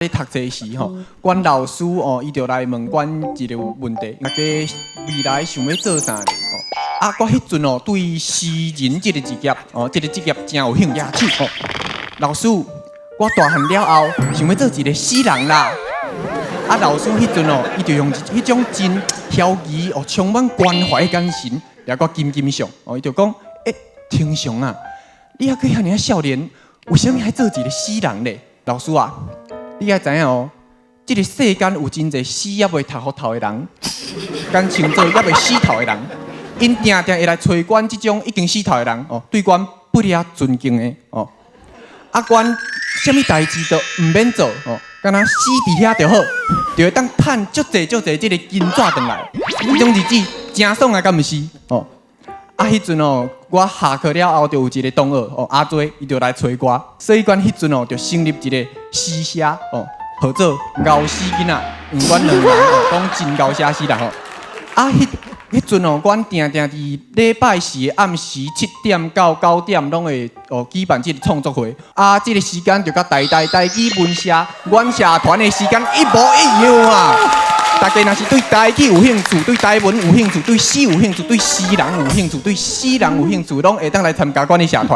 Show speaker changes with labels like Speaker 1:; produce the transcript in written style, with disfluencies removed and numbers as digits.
Speaker 1: 咧讀冊時吼，阮老師哦，伊就來問阮一个問題，大家未來想欲做啥咧？哦，啊，我彼陣哦對詩人這个職業哦，這个職業誠有興趣哦。老師，我大漢了後想欲做一个詩人啦。啊，老師彼陣哦，伊就用彼種真調皮哦，充滿關懷的眼神掠我緊緊相哦，伊就講：欸，天祥啊，你猶閣遐爾仔少年，為啥物愛做一个詩人咧？老師啊，你愛知影哦，這个世間有真濟死猶未讀予透的人，敢稱做猶未死透的人，𪜶定定會來揣阮這種已經死透的人哦，對阮不了尊敬的哦。啊，阮啥物代誌都毋免做哦，干焦死佇遐就好，就會當趁足濟足濟這个金紙轉來，這種日子誠爽啊，敢毋是？哦，啊，彼陣哦，我下課了後就有一个同學哦，阿追，伊就來揣我，所以阮彼陣哦就成立一個詩社哦，號做𠢕死囡仔，因為阮兩个人哦講真𠢕寫詩啦吼。啊，彼彼陣哦，阮定定佇禮拜四的暗時7點到9點，攏會哦舉辦這个創作會。啊，這个時間就佮台大台語文社阮社團的時間一模一樣啊！大家若是對台語有興趣，對台文有興趣，對詩有興趣，對詩人有興趣，對死人有興趣，攏會當來參加阮的社團。